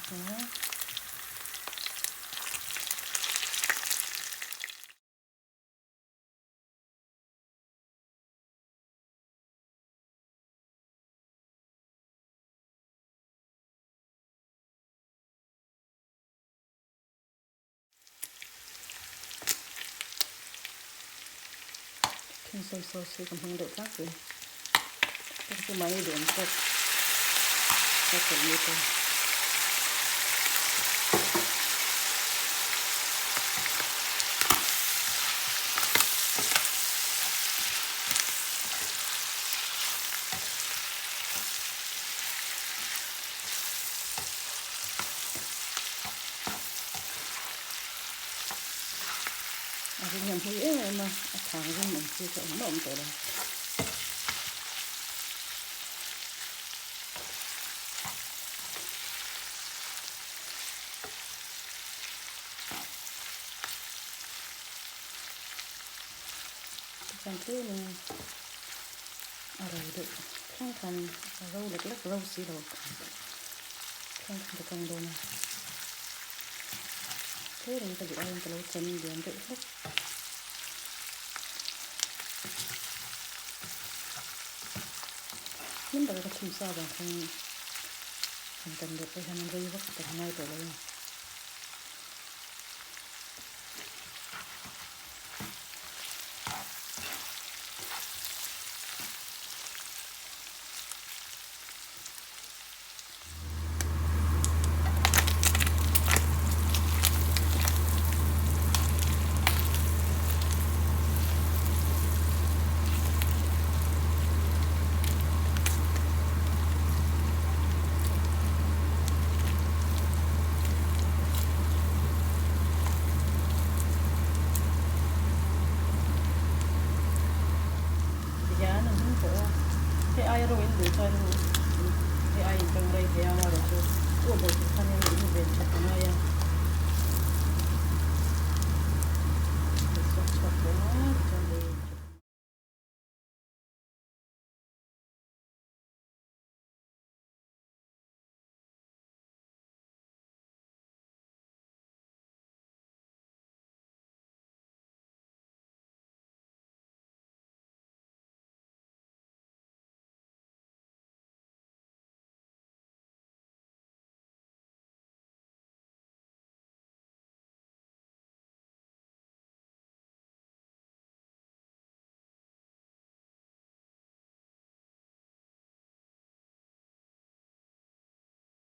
kha. Chicken soy sauce hi ka hmang deuh tlangpui a chu mahni duh ang tawk ka telh mai ta. A ring hian hmui em em a, a thang rim ang chi chu engmah a awm tawh lo. Tichuan tlemin a ro deuh thleng khan a ro lek lek ro si lo thleng khan ka kang dawn a tlemin ka duh aiin ka lo chem lian deuh hlek. Hlim taka ka chhun sa avang khan han kan leh pawh hian rei vak ka ngai tawh lo a ni. Tihian an hming tawh a, hei aia ro in duh chuan hei aiin tawng rei thei a amaherawhchu chu a bo chu.